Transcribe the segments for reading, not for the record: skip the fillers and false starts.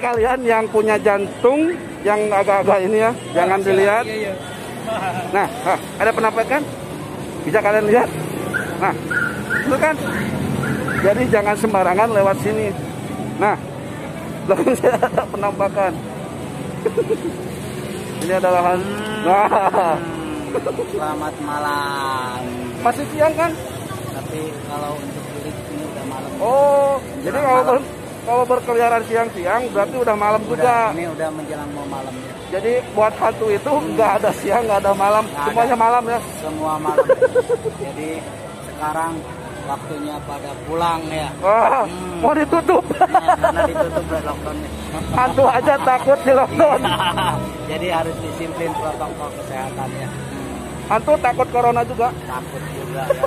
kalian yang punya jantung yang agak-agak ini ya, jangan dilihat. Nah, ada penampakan? Bisa kalian lihat? Nah, itu kan. Jadi jangan sembarangan lewat sini. Nah, belakang saya ada penampakan. Ini adalah nah. Selamat malam. Masih siang kan? Tapi kalau untuk kulit ini udah malam. Oh, jadi kalau berkeliaran siang-siang berarti udah malam juga. Ini udah menjelang mau malam ya. Jadi buat hantu itu nggak ada siang, nggak ada malam, gak semuanya ada. Malam ya. Semua malam. Jadi sekarang waktunya pada pulang ya. Wah, mau ditutup. Nah, karena ditutup lockdownnya. Hantu aja takut di lockdown. Jadi harus disiplin protokol kesehatan ya. Hantu takut corona juga. Takut juga ya.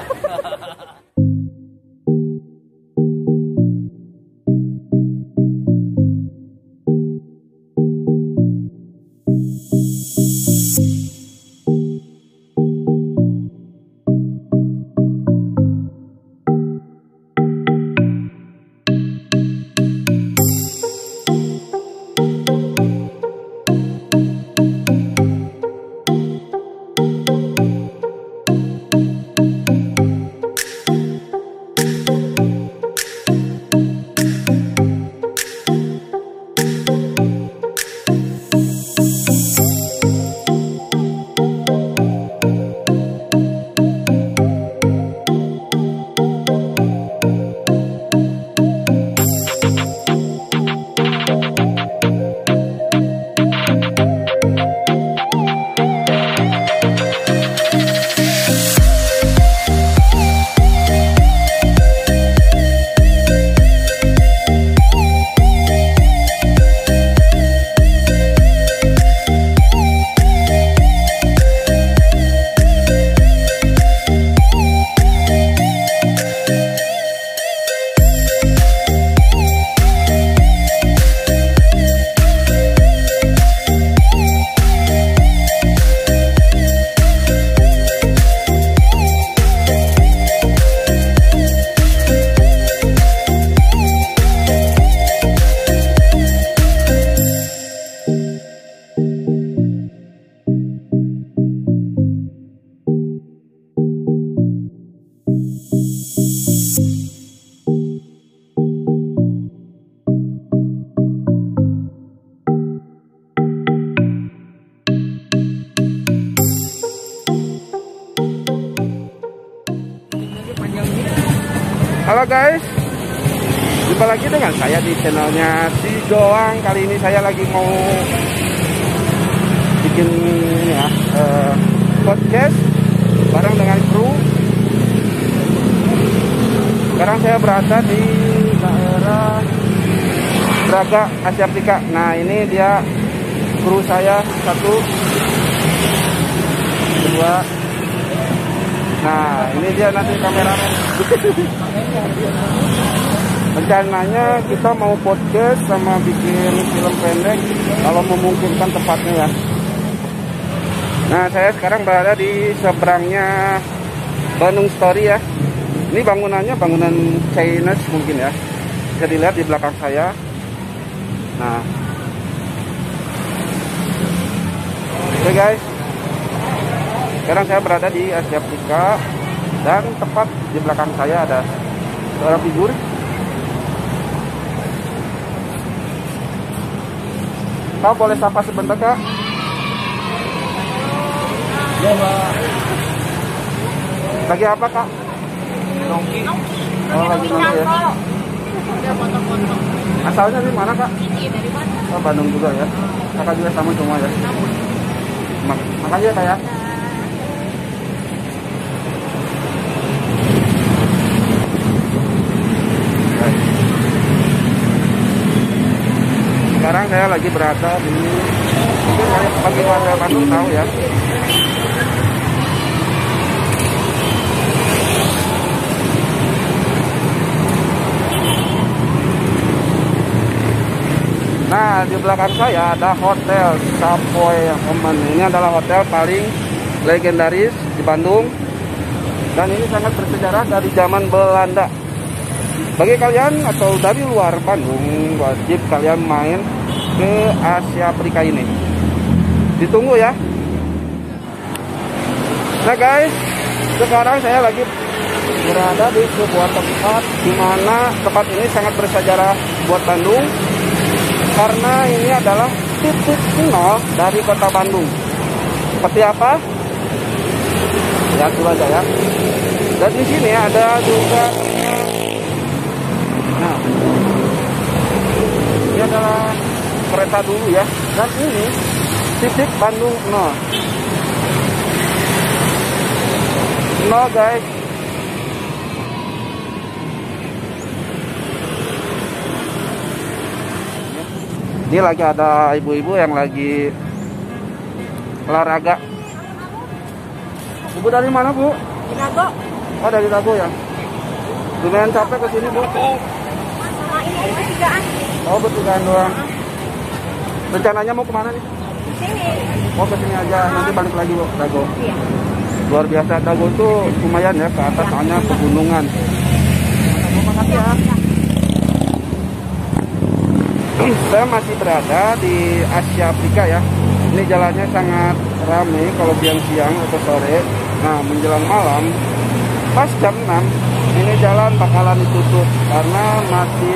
Halo guys, jumpa lagi dengan saya di channelnya Si Goang. Kali ini saya lagi mau bikin ini ya, podcast bareng dengan kru. Sekarang saya berada di daerah Braga, Asia Afrika. Nah, ini dia kru saya, 1, 2. Nah, ini dia nanti kameramen. Rencananya kita mau podcast sama bikin film pendek kalau memungkinkan tempatnya ya. Nah, saya sekarang berada di seberangnya Bandung Story ya. Ini bangunannya bangunan Chinese mungkin ya. Bisa dilihat di belakang saya. Nah, oke guys, sekarang saya berada di Asia Afrika dan tepat di belakang saya ada seorang figur. Kau boleh sapa sebentar, Kak? Ya, Pak. Lagi apa, Kak? Nongki. Oh, lagi nongki ya. Asalnya dari mana, Kak? Ini dari mana? Oh, Bandung juga ya. Kakak juga sama semua ya. Makasih ya, Kak ya. Sekarang saya lagi berada di, mungkin bagi warga Bandung tahu ya. Nah, di belakang saya ada Hotel Savoy Homann. Ini adalah hotel paling legendaris di Bandung. Dan ini sangat bersejarah dari zaman Belanda. Bagi kalian atau dari luar Bandung, wajib kalian main ke Asia Afrika ini. Ditunggu ya. Nah guys, sekarang saya lagi berada di sebuah tempat di mana tempat ini sangat bersejarah buat Bandung, karena ini adalah titik nol dari kota Bandung. Seperti apa? Lihat dulu aja ya. Dan di sini ada juga, nah, ini adalah kereta dulu ya. Dan ini titik Bandung 0. 0 guys. Ini lagi ada ibu-ibu yang lagi olahraga. Ibu dari mana, Bu? Dago. Oh, dari Dago ya. Lumayan capek ke sini, Bu. Sama ini bertigaan. Oh, bertigaan doang. Rencananya mau kemana nih? Ke sini. Oh, ke sini aja. Nanti balik lagi, Bu, Dago. Iya. Luar biasa, Dago itu lumayan ya, ke atas soalnya pegunungan. Terima kasih ya. Saya masih berada di Asia Afrika ya. Ini jalannya sangat ramai kalau siang-siang atau sore. Nah, menjelang malam pas jam 6 ini jalan bakalan ditutup karena masih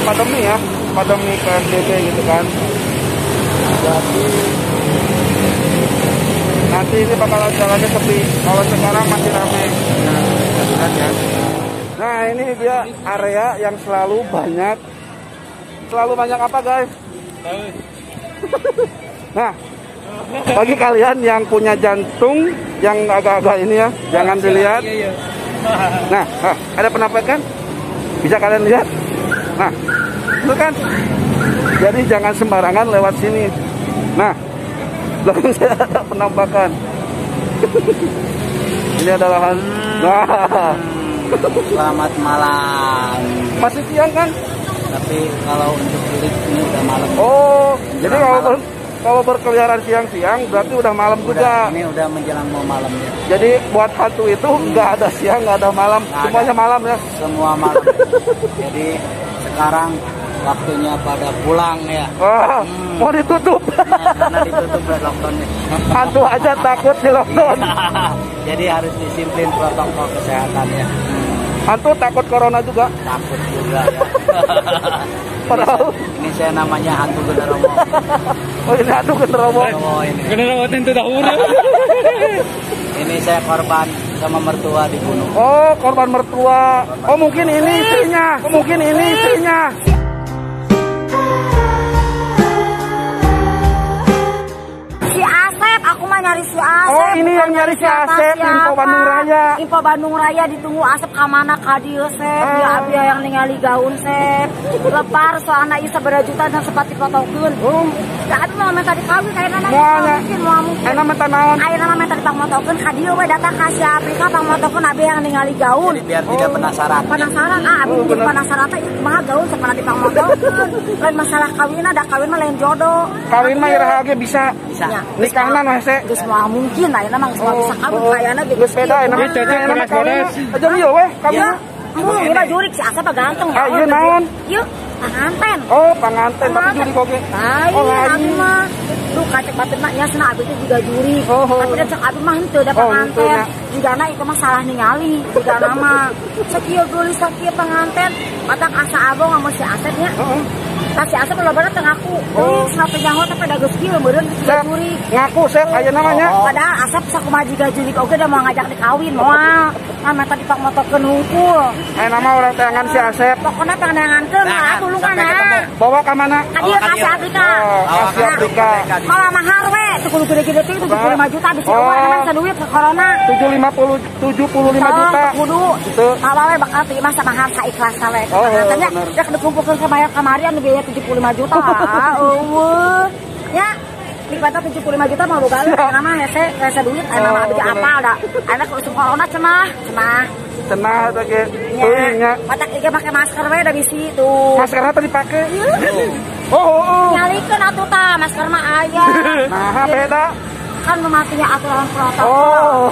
pandemi ya, pandemi PSBB gitu kan. Jadi nanti ini bakalan jalannya sepi. Kalau sekarang masih ramai. Nah, lihat ya. Nah, ini dia area yang selalu banyak. Selalu banyak apa, guys? Nah, bagi kalian yang punya jantung yang agak-agak ini ya, jangan dilihat. Nah, ada penampakan? Bisa kalian lihat? Nah, itu kan. Jadi jangan sembarangan lewat sini. Nah, belakang saya ada penampakan. Ini adalah, nah. Selamat malam. Masih siang kan? Tapi kalau untuk kulit ini udah malam. Oh, jadi kalau berkeliaran siang-siang berarti udah malam juga. Ini udah menjelang mau malam ya. Jadi buat hantu itu nggak ada siang, nggak ada malam, nggak semuanya ada. Malam ya. Semua malam. Jadi sekarang waktunya pada pulang ya. Wah, mau ditutup. Nah, karena ditutup buat lockdownnya. Hantu aja takut di lockdown. Jadi harus disiplin protokol kesehatan ya. Hantu takut corona juga? Takut juga ya. Padahal ini saya namanya hantu genderuwo. Oh, ini hantu genderuwo. Ini. Genderuwo tentu tahu. Ini saya korban sama mertua dibunuh. Oh, korban mertua. Oh, mungkin ini istrinya. Oh, mungkin ini istrinya. Si Asep, aku mah nyari si Asep. Oh, ini yang nyari si Asep, Info Bandung Raya. Info Bandung Raya ditunggu Asep kamana ka dieu Sep. Ya abdi yang ningali gaun Sep. Lepar soalna ieu sabaraha juta dan sepati potokeun. Oh. Ya abdi mau minta dikawin kayakna mungkin moal mungkin. Ayeuna minta naon? Ayeuna mah minta dipangmotokeun ka dieu we datang ka Asia Afrika pangmotokeun abdi yang ningali gaun. Jadi biar tidak penasaran. Penasaran ah abdi penasaran teh ieu kumaha gaun sapana dipangmotokeun. Lain masalah kawin da kawin mah lain jodoh. Kawin mah iraha ge bisa. Bisa. Nikahna mah hese. Geus moal mungkin ayeuna mah geus moal bisa kawin kayana ge geus beda ayeuna mah. Ayeuna mah kawin. Aja ieu weh kawin. Ieu mah jurik si Asep ganteng. Ah ieu naon? Ieu panganten. Oh, panganten tapi jurik oge. Oh, lain mah. Duh kacek batin mah nya cenah abdi teh juga jurik. Tapi da cek abdi mah henteu da panganten. Jigana ieu mah salah ningali jigana mah. Sakieu geulis sakieu panganten, matak asa abong sama si Asep nya. Heeh. Tah si Asep lobana teu ngaku. Deui cenah teh nyaho teh pada geus kieu meureun jiga jurik. Ngaku Sep aya namanya. Padahal Asep sakumaha jiga jurik oge da moal ngajak dikawin moal. Nah mata dipangmotokeun hungkul. Aya nama urang teangan si Asep. Pokona panganangankeun lah tulungan ah. Bawa ka mana? Ka dieu ka Asia Afrika. Oh, Asia Afrika. Kalau mahar we teu kudu gede-gede teh 75 juta bisi eueuh emang saduit ke corona. 75 juta. Kudu. Tawa we bakal teu mah mahar saikhlasna we. Katanya rek dikumpulkeun ka bayar kamari anu biaya 75 juta. Ah, eueuh. Ya, nikmatna 75 juta mah boga ayeuna mah hese hese duit ayeuna mah abdi apal da. Ayeuna usum corona cenah, cenah. Cenah teh ge. Teuing nya. Matak ieu make masker we da bisi tuh. Maskerna teh dipake. Oh, oh. Nyalikeun atuh tah masker mah aya. Nah, beda. Kan mematuhi aturan protokol. Oh.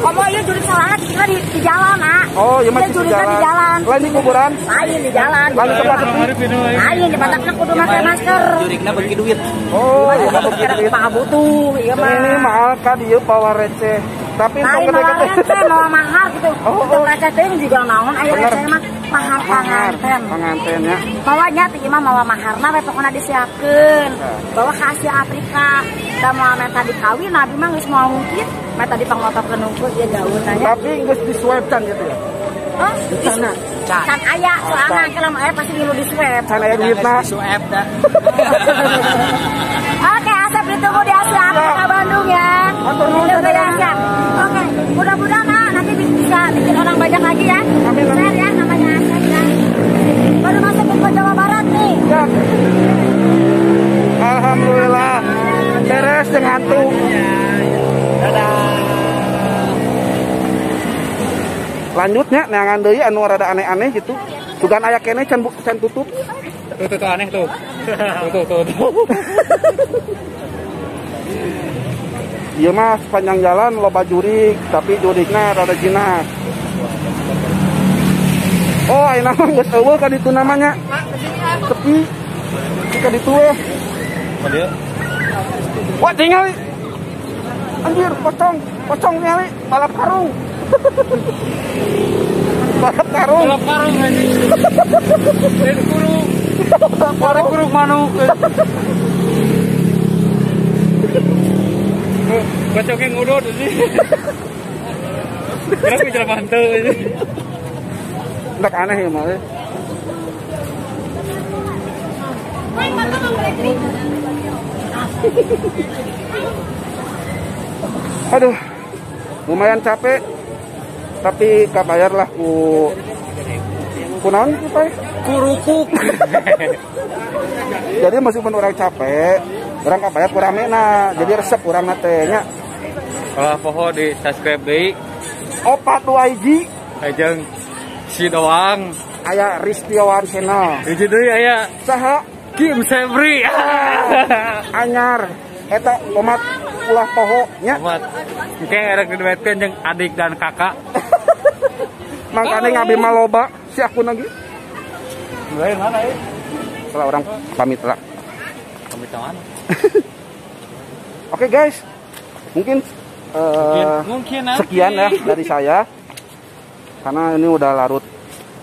Komo ieu jurig sorangan cicingna di jalan, ah. Oh, ieu mah jurigna di jalan. Lain di kuburan? Lain di jalan. Lain di tempat sepi. Lain di batakna kudu make masker. Jurigna beuki duit. Oh, ieu mah beuki duit. Mah butuh, ieu mah. Ini mahal ka dieu bawa receh. Tapi lain mawa receh, mawa mahar gitu. Untuk receh teh juga naon aya receh mah mahar panganten. Panganten ya. Mawanya teh mah mawa maharna we pokona disiapkeun. Bawa ka Asia Afrika. Da moal meta dikawin abi mah geus moal mungkin meta dipangmotorkeun nungkul ieu gaun nanya. Tapi geus di swab can gitu ya. Oh, di sana. Can aya soalna kalau aya pasti dulu di swab. Can aya duitna. Di swab da. Oke, Asep ditunggu di Asia Afrika Bandung ya. Oke, mudah-mudahan nanti bisa bikin orang banyak lagi ya. Amin. Share ya namanya Asep ya. Baru masuk ke Jawa Barat nih. Ya. Alhamdulillah. Beres dengan ngantuk. Dadah. Lanjutnya neangan deui anu rada aneh-aneh gitu. Sugan aya keneh can tutup. Tuh tuh aneh tuh. Tuh tuh tuh. Iya mah sepanjang jalan loba jurig, tapi jurigna rada jinak. Oh, ayeuna mah geus eueuh ka ditu namanya. Sepi. Ka ditu we. Wah, tingali. Anjir, pocong, pocong tingali, balap karung. Balap karung. Balap karung anjing. Dan kurung. Balap kurung manuk. Bacoknya ngudut sih. Kenapa bicara mantu ini? Nggak aneh ya malah. Aduh, lumayan capek, tapi kabayar lah ku naon ku teh? Kurukuk. Jadi meskipun orang capek, orang kabayar kurang mena, jadi resep kurang teh nya. Kalau poho di subscribe deui. Opat dua hiji. Ajeng si doang. Aya Ristiawan Channel. Hiji deui aya saha? Kim Sebri. Anyar eta omat ulah poho nya. Omat. Engke erek diduetkeun jeung adik dan kakak. Mangkane ngabi mah loba si aku lagi. Lain mana ya? Kalau orang pamit lah. Pamit mana? Oke guys, mungkin sekian ya dari saya. Karena ini udah larut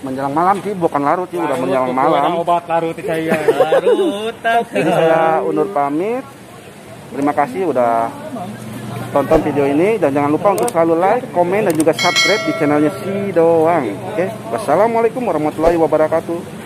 menjelang malam sih, bukan larut sih, udah menjelang malam. Obat larut saya. Larut. Jadi saya undur pamit. Terima kasih udah tonton video ini dan jangan lupa untuk selalu like, komen dan juga subscribe di channelnya Si Doang. Oke, wassalamualaikum warahmatullahi wabarakatuh.